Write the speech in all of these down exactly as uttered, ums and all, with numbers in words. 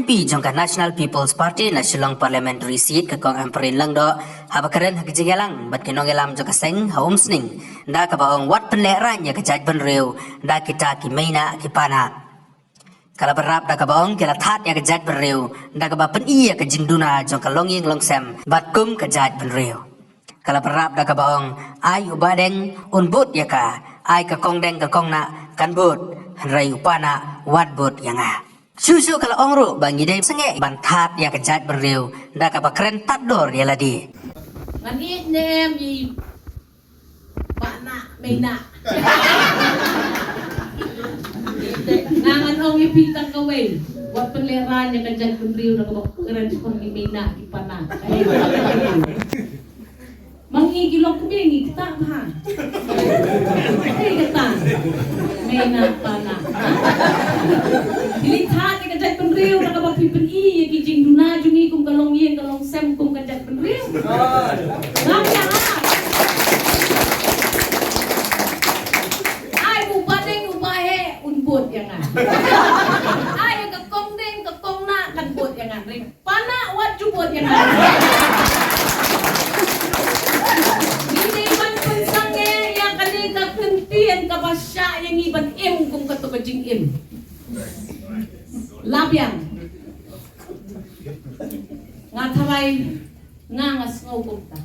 MP jong ka National People's Party na Shillong Parliamentary Seat ka Kong Ampareen Lyngdoh haba kren ha ka jingïalang bad ki nongïalam jong ka seng ha Umsning, da kaba ong wat pynlehrain ïa ka jaitbynriew da kita ki meinah ki panah. Ka la bynrap da kaba ong ki la thad ïa ka jaitbynriew da kaba pyni ïa ka jingduna jong ka longïing longsem bad kum ka jaitbynriew. Ka la bynrap da kaba ong, ai u Bahdeng un bud ïa ka, ai ka Kongdeng ka Kongnah kan bud, hynrei u Panah wat bud ïa nga. Shuh shuh ka la ong ruh ba ngi dei sangeh ban thad ïa ka jaitbynriew da kaba kren tad dor ïa lade. Ngan ïeit ne em i Panah meinah. Nga ngan ong ïa phi tang kawei, wat pynlehrain ïa ka jaitbynriew da kaba kren shaphang ki meinah ki panah. Ma ngi ki lok kmie ngi ktah bha. Hei kata. Meinah panah. Phi leit thad ïa ka jaitbynriew da kaba phi pyni ïa ki jingduna jong ngi kum ka longïing ka longsem kum ka jaitbynriew. Ngam ïa ha. Ai u Bahdeng u Baheh un bud ïa nga. Ai ka Kongdeng ka Kongnah kan bud ïa nga. Panah wat ju bud ïa nga. Ngi dei ban pynsangeh ïa kane ka kyntien kaba shah ïa ngi ban im kum kato ka jingim. La biang. Nga tharai, nga nga sngew kumta.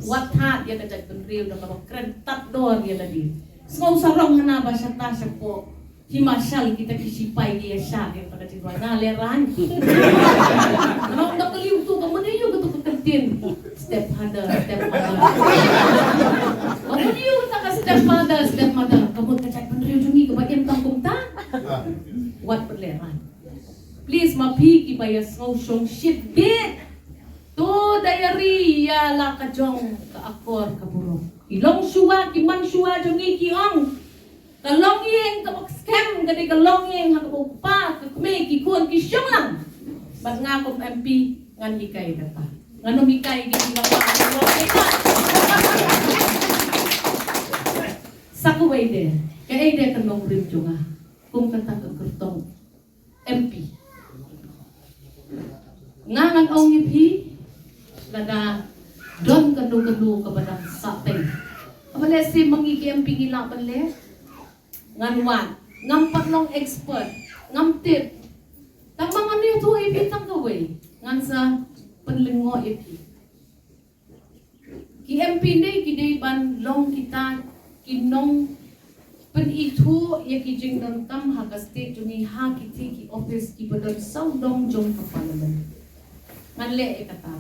Wat thad ïa ka jaitbynriew da kaba kren tad dor ïa lade. Sngew sarong hana ba shata shapoh. Hima shal kita ki sipai ki ïa shah ïa ka jingrwai nga lehrain. Nga ong da ka liu tu ka mane ïa ka tu ka kyntien. Step father, step mother. Ka mane ïa ka step father, step mother. Ka mut ka jaitbynriew jong ngi kaba im tang kumta. Wat pynlehrain. Please ma phi kiba ïa sngew shongshit bit. To diary ïa la ka jong ka akor ka burom. Ki longshuwa ki manshuwa jong ngi ki ong. Ka longïing kaba skhem ka dei ka longïing ha kaba u kpa ka kmie ki khun ki shong lang. Bad nga kum MP ngan hikai kata. Ngan ym hikai ki ki kpa ki longïing. Sa kawei de, kaei de ka nongrim jong nga. Kum kata ka kyrtong MP. Nga ngan ong ïa phi, lada don kano kano kaba dang sah teng. Haba lehse ma ngi ki MP ngi lah ban leh. Ngan wad, ngam pat long expert, ngam tip. Tang ba ngan ïathuh ïa phi tang kawei, ngan sa pynlyngngoh ïa phi. Ki MP ne ki dei ban long kita ki nongpynithuh ïa ki jingdonkam ha ka state jong ngi ha kiti ki office kiba don sawdong jong ka parliament. Ngan leh ïa kata.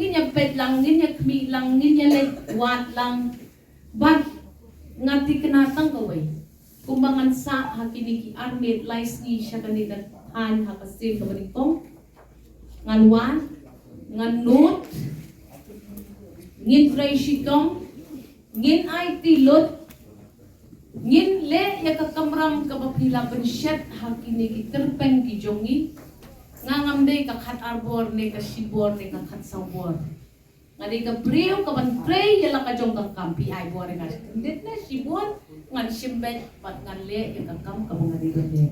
Ngin ïa peit lang, ngin ïa khmih lang, ngin ïa leit wad lang. Bad nga thikna tang kawei. Kumba ngan sah ha kine ki armiet lai sngi sha kane ka thaiñ ha ka sien kaba nyngkong. Ngan wan, ngan nud, ngin trei shitom, ngin aiti lut, ngin leh ïa ka kamram kaba phi la pynshet ha kine ki tyrpeng ki jong ngi. Nga ngam dei ka khat arbor ne ka shibor ne ka khat sawbor. Nga dei ka briew kaban trei ïa la ka jong ka kam, phi ai bor ïa nga shi kyndit ne shibun, ngan shim beit bad ngan leh ïa ka kam kaba nga dei ban leh.